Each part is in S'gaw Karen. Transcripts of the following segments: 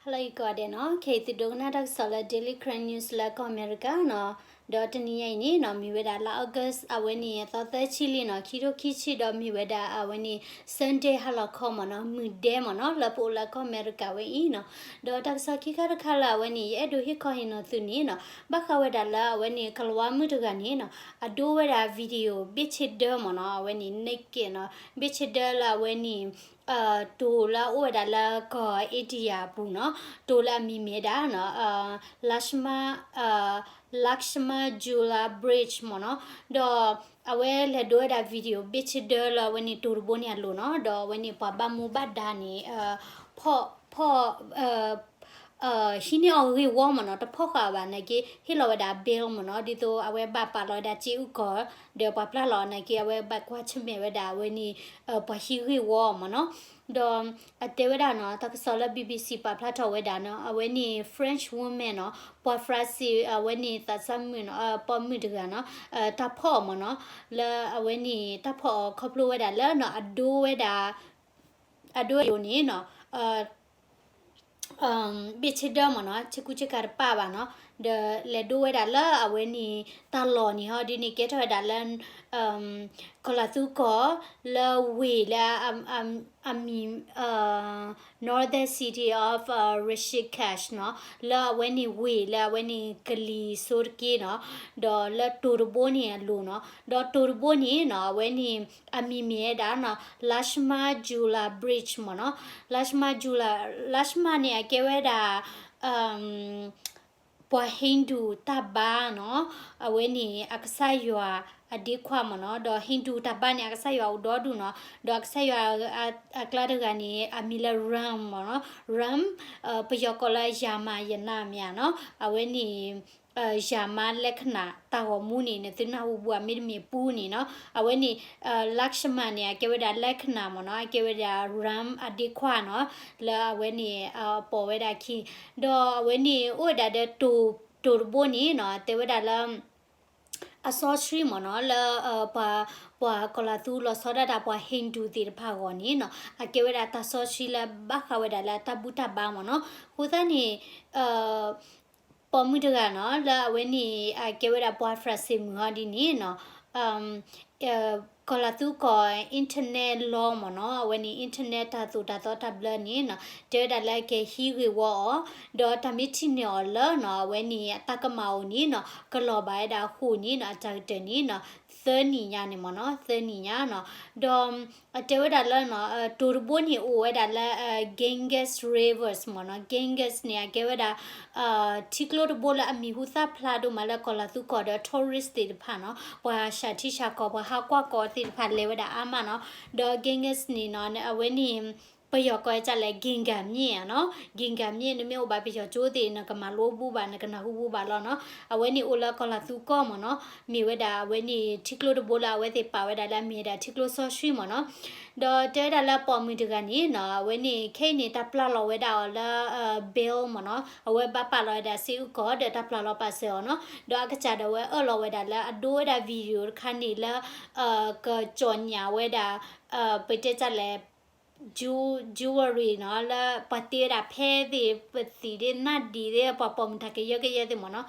ဟါလၢအဂ့ၤကိးဂၤဒဲးနီၤ, ခဲအံၤသုဒိကနၣ်တၢ်ကစီၣ်လၢ Daily Karen News လၢကီၢ်အမဲရကၤနီၤ, ဒီးတနံၤညါအံၤန့ၣ်နီၤ မ့ၢ်ဝဲဒၣ်လါ August အဝဲန့ၣ် သီသၢဆံလံနီၤ, ခံထိခံဆံ ဒီးမ့ၢ်ဝဲဒၣ်အဝဲန့ၣ် Sunday ဟါလီၤခီမ့ၢ်နီၤ, မုၢ်ဒဲမ့ၢ်နီၤ, လၢပအိၣ်လၢကီၢ်အမဲရကၤဝဲအံၤနီၤ. ဒီးတၢ်ကစီၣ်ခံခါတခါလၢအဝဲန့ၣ် ယအဲၣ်ဒိးဟ့ၣ်ခီဟ့ၣ်နီၤသုန့ၣ်နီၤ, ဘၣ်ဃးဝဲဒၣ်လၢအဝဲန့ၣ် ကလၤဝါမုၣ်တဂၤန့ၣ်နီၤ, အဒိဝဲဒၣ် video ဘ့ၣ်ဆ့ဒၢမ့ၢ်နီၤ, အဝဲန့ၣ် naked နီၤ, ဘ့ၣ်ဆ့ဒၢလၢအဝဲန့ၣ် တိၤလၢအအိၣ်ဝဲဒၣ်လၢကီၢ် India အပူၤနီၤ, တိၤလၢအမံၤမ့ၢ်ဝဲဒၣ်နီၤ, Lakshma, Lakshma Jewel Bridge မ့ၢ်နီၤ, ဒီးအဝဲလဲၤဒိဝဲဒၣ် video ဘ့ၣ်ဆ့ဒၢလၢအဝဲန့ၣ်တိၤတဘိန့ၣ်အလိၤနီၤ, ဒီးအဝဲန့ၣ်ပှၤဘၣ်မူဘၣ်ဒါန့ၣ် ဖီၣ် ဖီၣ် ဟံးန့ၢ်အီၤဂ့ၢ်ဝီမ့ၢ်နီၤ, တဖီၣ်ဃာ်ဘၣ်နာ်က့ ဟ့ၣ်လီၤဝဲဒၣ် bail မ့ၢ်နီၤ, ဒ်သိးအဝဲဘၣ်ပာ်လီၤဝဲဒၣ်စ့အုၣ်ကီၤ, ဒီးပှၤပျၢ်လီၤနာ်က့ အဝဲဘၣ်ကွၢ်ဆၢၣ်မဲာ်ဝဲဒၣ်အဝဲန့ၣ် ပှၤဟံးဂ့ၢ်ဝီမ့ၢ်နီၤ. ဒီးအတဲဝဲဒၣ်နီၤ, တၢ်ကစီၣ်လၢ BBC ပာ်ဖျါထီၣ်ဝဲဒၣ်နီၤ, အဝဲန့ၣ် French woman နီၤ, ပှၤ France အဝဲန့ၣ်သးစၢ်မုၣ်နီၤ, ပိာ်မုၣ်တဂၤနီၤ, တၢ်ဖီၣ်အီၤမ့ၢ်နီၤ, လၢအဝဲန့ၣ် တၢ်ဖီၣ်အီၤခီဖျိဝဲဒၣ်လၢနီၤ, အဒိဝဲဒၣ် အဒိဝဲဒၣ်န့ၣ်နီၤ ဘ့ၣ်ဆ့ဒၢမ့ၢ်နီၤ, ဆ့ကူဆ့ကၤတပၣ်ဘၣ်နီၤ, ဒီးလဲၤဒိဝဲဒၣ်လၢအဝဲန့ၣ် တၢ်လီၢ်န့ၣ်ဟီဒ်န့ၣ် ကဲထီၣ်ဝဲဒၣ်လၢ ကီၤလၤသူကီၢ် လၢဝ့ၢ်လၢအမံၤ Northern city of Rishikesh နီၤ, လၢအဝဲန့ၣ်ဝ့ၢ်လၢအဝဲန့ၣ်ကလံၤစိးတက့ၢ်နီၤ, ဒီးလၢတိၤတဘိန့ၣ်အလိၤနီၤ, ဒီးတိၤတဘိန့ၣ်နီၤ အဝဲန့ၣ် အမံၤမ့ၢ်ဝဲဒၣ်နီၤ Lakshma Jewel Bridge မ့ၢ်နီၤ, Lakshma Jewel, Lakshma န့ၣ် အကဲဝဲဒၣ် ပှၤ Hindu တၢ်ဘါနီၤ, အဝဲန့ၣ်အကစၢ်ယွၤအဒ့ခွါမ့ၢ်နီၤ, ဒီး Hindu တၢ်ဘါန့ၣ် အကစၢ်ယွၤအိၣ်ဒီဒူၣ်နီၤ, ဒီးအကစၢ်ယွၤအကျါတဂၤန့ၣ် အမံၤလၢ Ram မ့ၢ်နီၤ, Ram ပယီၤကိးလၢ Ramayana မ့ၢ်ဧါနီၤ, အဝဲန့ၣ် Ramayana လက္ခဏာ တၢ်ဂီၤမူန့ၣ် နသုနၢ်ဟူဘူးဧါ မ့တမ့ၢ်ပူန့ၣ်နီၤ, အဝဲန့ၣ် Lakshman န့ၣ် အကဲဝဲဒၣ် လက္ခဏာ မ့ၢ်နီၤ, အကဲဝဲဒၣ် Ram အဒ့ခွါနီၤ, လၢအဝဲန့ၣ် ပိာ်ဝဲဒၣ်ခံ, ဒီးအဝဲန့ၣ်အိၣ်ဝဲဒၣ်ဒီးတိၤတဘိန့ၣ်နီၤ, တဲဝဲဒၣ်လၢ အစီဆှံမ့ၢ်နီၤ, လၢ ပှၤ ပှၤကီၤလၤသူလီၤဆီဒၣ်တၢ်ပှၤ Hindu သ့ၣ်တဖၣ်အဂီၢ်န့ၣ်နီၤ, အကဲဝဲဒၣ်တၢ်စီဆှံလၢဘၣ်ဃးဝဲဒၣ်လၢတၢ်ဘူၣ်တၢ်ဘါမ့ၢ်နီၤ, အဃိသတးန့ၣ် ပိာ်မုၣ်တဂၤနီၤ လၢအဝဲန့ၣ် အကဲဝဲဒၣ်ပှၤ France မုၣ်ဟီဒ်န့ၣ်နီၤ, ကီၤလၤသူကီၢ် internet law မ့ၢ်နီၤ, အဝဲန့ၣ် internet တၢ်သိၣ်တၢ်သီတၢ်ဘျၢန့ၣ်နီၤ, တဲဝဲဒၣ်လၢကဟံးဂ့ၢ်ဝီအီၤ, ဒီးတၢ်မ့ၢ်ထံၣ်န့ၢ်အီၤလၢနီၤ အဝဲန့ၣ်အတၢ်ကမၣ်အိၣ်န့ၣ်နီၤ ကလီၤဘၣ်ဝဲဒၣ်အဃိန့ၣ်နီၤ အတၢ်ကတၢၢ်န့ၣ်နီၤ သၢနံၣ်ညါန့ၣ်မ့ၢ်နီၤ, သၢနံၣ်ညါနီၤ, ဒီး အတဲဝဲဒၣ်လၢနီၤ တိၤတဘိန့ၣ်အိၣ်ဝဲဒၣ်လၢ Ganges Rivers မ့ၢ်နီၤ, Ganges န့ၣ် အကဲဝဲဒၣ် ထံကျိတဘိလၢအမံၤဟူသၣ်ဖျါဒိၣ်မးလၢကီၤလၤသူကီၢ်ဒီး tourist သ့ၣ်တဖၣ်နီၤ, ပှၤဆှၣ်ထံဆှၣ်ကီၢ် ပှၤဟးကွၢ်ကီၢ်သ့ၣ်တဖၣ်လဲၤဝဲဒၣ်အါမးနီၤ, ဒီး Ganges န့ၣ်နီၤ အဝဲန့ၣ် ပယီၤကိးဒ်လဲၣ် Ganga မြစ် နီၤ, Ganga မြစ် နမ့ၢ်အိၣ်ဘၣ်ပယီၤကၠိသ့ၣ် နကမၤလိဘူးဘၣ် နကနၢ်ဟူဘူးဘၣ်လီၤနီၤ, အဝဲန့ၣ်အိၣ်လၢကီၤလၤသူကီၢ်မ့ၢ်နီၤ, မ့ၢ်ဝဲဒၣ်အဝဲန့ၣ် ထံကျိတဘိလၢအဝဲသ့ၣ်ပာ်ဝဲဒၣ်လၢအမ့ၢ်ဝဲဒၣ်ထံကျိစီဆှံမ့ၢ်နီၤ, ဒီးတဲဝဲဒၣ်လၢပိာ်မုၣ်တဂၤန့ၣ်နီၤ အဝဲန့ၣ် ခဲအံၤန့ၣ် တၢ်ပျၢ်လီၤဝဲဒၣ်အီၤလၢ bail မ့ၢ်နီၤ, အဝဲဘၣ်ပာ်လီၤဝဲဒၣ်စ့အုၣ်ကီၤ ဒီးတၢ်ပျၢ်လီၤပာ်စၢၤအီၤနီၤ, ဒီးအကစၢ်ဒီးအဝဲအၢၣ်လီၤဝဲဒၣ်လၢအဒိဝဲဒၣ် video တခါန့ၣ်လၢ ကကြော်ညာဝဲဒၣ် ပတဲတၢ်လဲၣ် jewelry နီၤ, လၢပှၤတ့ဝဲဒၣ်ဖဲသ့ၣ် ပသံၣ်ဒ့ နၣ်ဒံၣ်သ့ၣ် ပှၤပိာ်မုၣ်တၢ်ကယၢကယဲသ့ၣ်မ့ၢ်နီၤ,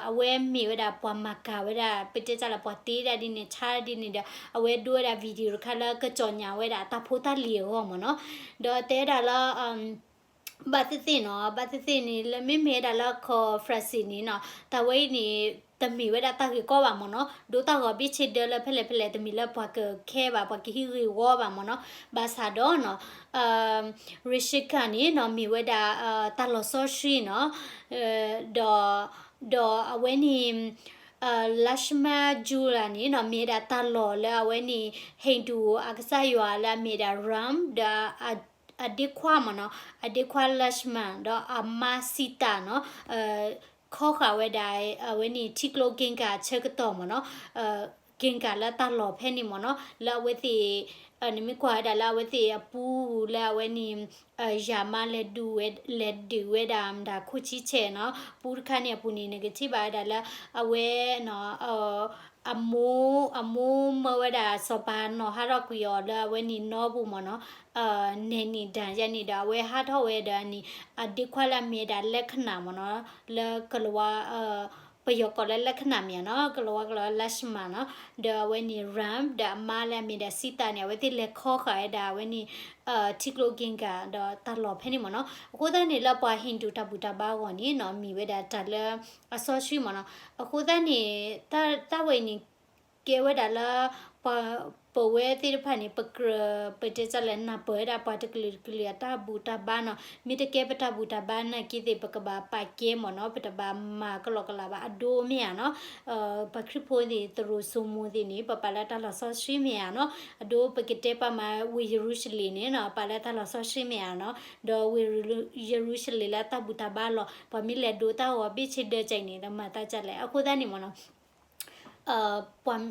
အဝဲမ့ၢ်ဝဲဒၣ်ပှၤမၤကၤဝဲဒၣ် ပတဲတၢ်လဲၣ် ပှၤတ့ဒၣ်ဒ်န့ၣ် ဆါဒ်န့ၣ်ဒီး အဝဲဒိဝဲဒၣ် video တခါလၢကကြော်ညာဝဲဒၣ်တၢ်ဖိတၢ်လံၤအဂီၢ်မ့ၢ်နီၤ, ဒီးတဲဝဲဒၣ်လၢ ဘၣ်သ့ၣ်သ့ၣ်နီၤ, ဘၣ်သ့ၣ်သ့ၣ်န့ၣ် လၢမ့မ့ၢ်ဝဲဒၣ်လၢကီၢ် France န့ၣ်နီၤ, တၢ်ဝဲအံၤန့ၣ် တမ့ၢ်ဝဲဒၣ်တၢ်ဂ့ၢ်ကီဘၣ်မ့ၢ်နီၤ, ဒိတၢ်ဂီၤဘ့ၣ်ဆ့ဒၢလၢဖဲလဲၣ်ဖဲလဲၣ် တမ့ၢ်လၢပှၤကခဲဘၣ် ပှၤကဟံးဂ့ၢ်ဝီဘၣ်မ့ၢ်နီၤ, ဘၣ်ဆၣ်ဒီးနီၤ Rishikesh န့ၣ်နီၤ မ့ၢ်ဝဲဒၣ် တၢ်လီၢ်စီဆှံနီၤ, ဒီး ဒီးအဝဲန့ၣ် Lakshman Jewel န့ၣ်နီၤ မ့ၢ်ဝဲဒၣ်တၢ်လီၢ်လၢအဝဲန့ၣ် Hindu အကစၢ်ယွၤလၢအမ့ၢ်ဒၣ် Ram ဒီး အဒ့ခွါမ့ၢ်နီၤ, အဒ့ခွါ Lakshman ဒီးအမါ Sita နီၤ, ခီဃာ်ဝဲဒၣ် အဝဲန့ၣ်ထံကျိ Ganga အဆၢကတီၢ်မ့ၢ်နီၤ, Ganga လၢတၢ်လီၢ်ဖဲန့ၣ်မ့ၢ်နီၤ, လၢအဝဲသ့ၣ် နမ့ၢ်ကွၢ်ဝဲဒၣ်လၢအဝဲသ့ၣ်အပူၤလၢအဝဲန့ၣ် Ramayana လဲၤဒုးဝဲ လဲၤဒုးဝဲဒၣ်မတၤခိၣ်ဆံဆဲးနီၤ, ပူတခါန့ၣ်အပူၤန့ၣ် နကထံၣ်ဘၣ်ဝဲဒၣ်လၢ အဝဲနီၤ အမိၢ်, အမိၢ်မၢဝဲဒၣ်စီၤပၤနီၤဟးထီၣ်ကွံာ်အီၤလၢအဝဲန့ၣ်နီပူၤမ့ၢ်နီၤ, နဲၣ်နံၣ်ဒၣ်ယဲန့ၣ်ဒီး အဝဲဟးထီၣ်ဝဲဒီးန့ၣ် အဒ့ခွါလၢအမ့ၢ်ဒၣ်လဲခနၣ်မ့ၢ်နီၤ, လၢကလၤဝါ ပယီၤကိးလၢလဲခနၣ်မ့ၢ်ဧါနီၤ, ကလၤဝါကိးလၢ လၢၡမၢ် နီၤ, ဒီးအဝဲန့ၣ် ရၣ် ဒီးအမါလၢအမ့ၢ်ဒၣ်စံသးန့ၣ် အဝဲသ့ၣ်လဲၤခီဃာ်ဝဲဒၣ်အဝဲန့ၣ် ထံကျိ Ganga ဒီးတၢ်လီၢ်ဖဲန့ၣ်မ့ၢ်နီၤ. အဃိသတးန့ၣ် လၢပှၤ Hindu တၢ်ဘူၣ်တၢ်ဘါအဂီၢ်န့ၣ်နီၤ မ့ၢ်ဝဲဒၣ်တၢ်လၢအစီဆှံမ့ၢ်နီၤ. အဃိသတးန့ၣ် တၢ်ဝဲအံၤန့ၣ် ကဲဝဲဒၣ်လၢ ပှၤ ပဝဲသ့ၣ်တဖၣ်န့ၣ် ပကြၢး ပတဲတၢ်လဲၣ် နၢ်ပၢၢ်ဝဲဒၣ်ပှၤတကလုာ်တကလုာ်အတၢ်ဘူၣ်တၢ်ဘါနီၤ. မ့ၢ်တကဲပတၢ်ဘူၣ်တၢ်ဘါနာ်က့သ့ၣ် ပကဘၣ်ပာ်ကဲမ့ၢ်နီၤ, ပတဘၣ်မၤကလီကလီဘၣ် အဒိမ့ၢ်ဧါနီၤ. ပှၤခရံာ်ဖိသ့ၣ် သရိာ်စိမိၤသ့ၣ်န့ၣ် ပပာ်လၢတၢ်လီၢ်စီဆှံမ့ၢ်ဧါနီၤ. အဒိပကတဲပာ်မၤဝ့ၢ် ယရူၤၡလ့ၣ်န့ၣ်နီၤ ပာ်လၢတၢ်လီၢ်စီဆှံမ့ၢ်ဧါနီၤ. ဒီးဝ့ၢ် ယရူၤၡလ့ၣ်လၢတၢ်ဘူၣ်တၢ်ဘါလီၢ် ပှၤမ့ၢ်လဲၤဒိတၢ်ဂီၤဘ့ၣ်ဆ့ဒၢကဲအံၤန့ၣ် တမၤတၢ်ကလဲၣ်. အဃိသတးန့ၣ်မ့ၢ်နီၤ ပှၤ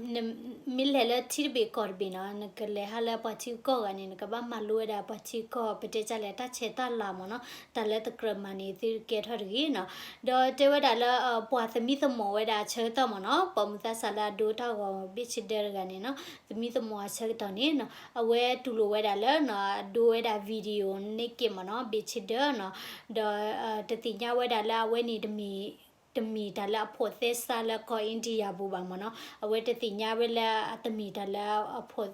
မ့ၢ်လဲၤလၢထံတဘ့ၣ်ကီၢ်တဘ့ၣ်နီၤ နကလဲၤဟးလၢပှၤထံကီၢ်ဂၤန့ၣ် နကဘၣ်မၤလိဝဲဒၣ်ပှၤထံကီၢ် ပတဲတၢ်လဲၣ် တၢ်ဆဲးတၢ်လၤမ့ၢ်နီၤ. တၢ်လၢတကြၢးမၤန့ၣ် သုကဲထီၣ်တဂ့ၤနီၤ. ဒီးတဲဝဲဒၣ်လၢ ပှၤသမံသမိးဝဲဒၣ်အဆၢကတီၢ်မ့ၢ်နီၤ ပိာ်မုၣ်သးစၢ်လၢအဒိတၢ်ဂီၤဘ့ၣ်ဆ့ဒၢတဂၤန့ၣ်နီၤ သမံသမိးအဆၢကတီၢ်န့ၣ်နီၤ အဝဲတူၢ်လိာ်ဝဲဒၣ်လၢ အဒိဝဲဒၣ် video naked မ့ၢ်နီၤ ဘ့ၣ်ဆ့ဒၢနီၤ. ဒီး တသ့ၣ်ညါဝဲဒၣ်လၢအဝဲန့ၣ် တမ့ၢ်တၢ်လၢအဖိးသဲစးလၢကီၢ် India ပူၤဘၣ်မ့ၢ်နီၤ. အဝဲတသ့ၣ်ညါဝဲလၢအတမ့ၢ်တၢ်လၢအဖိး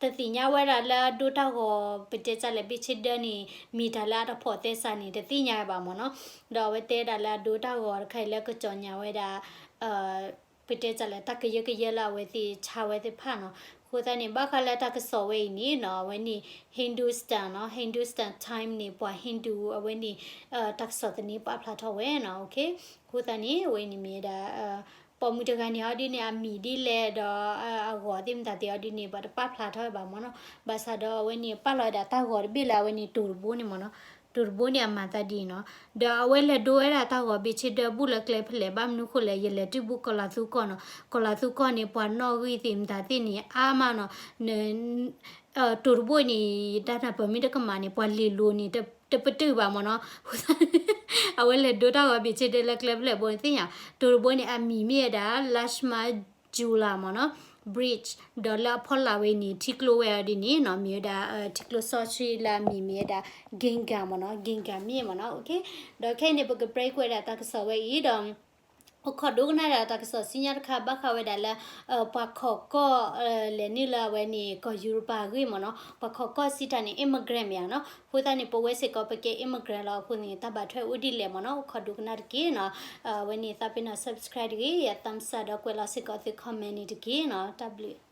တသ့ၣ်ညါဝဲဒၣ်လၢအဒိတၢ်ဂီၤ ပတဲတၢ်လဲၣ် ဘ့ၣ်ဆ့ဒၢန့ၣ် မ့ၢ်တၢ်လၢအတဖိးသဲစးန့ၣ် တသ့ၣ်ညါဝဲဘၣ်မ့ၢ်နီၤ. ဒီးအဝဲတဲဒၣ်လၢအဒိတၢ်ဂီၤတခါအံၤလၢကစီၤညါဝဲဒၣ် ပတဲတၢ်လဲၣ် တၢ်ကယၢကယဲလၢအဝဲသ့ၣ်ဆါဝဲသ့ၣ်တဖၣ်နီၤ. အဃိသတးန့ၣ် ဘၣ်ဃးလၢတၢ်ကစီၣ်ဝဲအံၤန့ၣ်နီၤ အဝဲန့ၣ် Hindustan နီၤ Hindustan Times န့ၣ် ပှၤ Hindu အဝဲန့ၣ် တၢ်ကစီၣ်သန့ပာ်ဖျါထီၣ်ဝဲနီၤ. အဃိသတးန့ၣ် အဝဲန့ၣ်မ့ၢ်ဝဲဒၣ် ပိာ်မုၣ်တဂၤန့ၣ်အီၤဒ်န့ၣ် အမံၤဒ်လဲၣ်ဒီး အဂီၢ်သ့ၣ်မတၤသ့ၣ်အီၤဒ်န့ၣ် ပှၤတပာ်ဖျါထီၣ်ဝဲဘၣ်မ့ၢ်နီၤ. ဘၣ်ဆၣ်ဒီးအဝဲန့ၣ် ပာ်လီၤဝဲဒၣ်တၢ်ဂီၤတဘ့ၣ်လၢအဝဲန့ၣ် တိၤတဘိန့ၣ်မ့ၢ်နီၤ. တိၤတဘိန့ၣ်အမၤသးဒ်အံၤနီၤ. ဒီးအဝဲလဲၤဒိဝဲဒၣ်တၢ်ဂီၤဘ့ၣ်ဆ့ဒၢဘူၣ်လၢကျဲဖဲလဲၣ် ဘၣ်မနုၤဃိလဲၣ် ယလဲၤတုၤဘူၣ်ကီၤလၤသူကီၢ်နီၤ. ကီၤလၤသူကီၢ်န့ၣ် ပှၤနီၣ်ဂံၢ်သ့ၣ်မတၤသ့ၣ်န့ၣ် အါမးနီၤ. တိၤတဘိန့ၣ် ယတၢ်နၢ်ပၢၢ်မ့ၢ်တကမၣ်န့ၣ် ပှၤလ့ၤလိၤန့ၣ် တပတုာ်ဘၣ်မ့ၢ်နီၤ. အဝဲလဲၤဒိတၢ်ဂီၤဘ့ၣ်ဆ့ဒၢလၢကျဲဖဲလဲၣ်ဘိန့ၣ်သ့ၣ်ညါ. တိၤတဘိန့ၣ် အမံၤမ့ၢ်ဝဲဒၣ် Lakshma Jhoola မ့ၢ်နီၤ Bridge ဒီးလၢအဖီလာ်ဝဲန့ၣ် ထံကျိဝဲအီၤဒ်န့ၣ်နီၤ မ့ၢ်ဝဲဒၣ် ထံကျိစီဆှံလၢအမံၤမ့ၢ်ဝဲဒၣ် Ganga မ့ၢ်နီၤ Ganga မ့ၢ်မ့ၢ်နီၤ. ဒီးခဲအံၤန့ၣ် ပက break ဝဲဒၣ်တၢ်ကစီၣ်ဝဲအံၤဒီး အိၣ်ခိးဒိကနၣ်ဒၣ်တၢ်ကစီၣ်ဆူညါတခါ ဘၣ်ဃးဝဲဒၣ်လၢ ပှၤခိးကီၢ် လဲၤနုာ်လၢအဝဲန့ၣ် ကီၢ်ယူရပၤအဂ့ၢ်မ့ၢ်နီၤ. ပှၤခိးကီၢ်စံးတၢ်န့ၣ် immigrant မ့ၢ်ဧါနီၤ. အဃိသတးန့ၣ် ပဝဲစ့ၢ်ကီးပကဲ immigrant လီၤ. အဃိန့ၣ် တၢ်ဘၣ်ထွဲအိၣ်ဒ်လဲၣ်မ့ၢ်နီၤ အိၣ်ခိးဒိကနၣ်တက့ၢ်နီၤ. အဝဲန့ၣ် သးပ့ၤနီၣ် subscribe တဂ့ၤ ယ thumbs up ဒီးကွဲးလီၤစ့ၢ်ကီးသု comment န့ၣ်တက့ၢ်နီၤ. တၢ်ဘျုး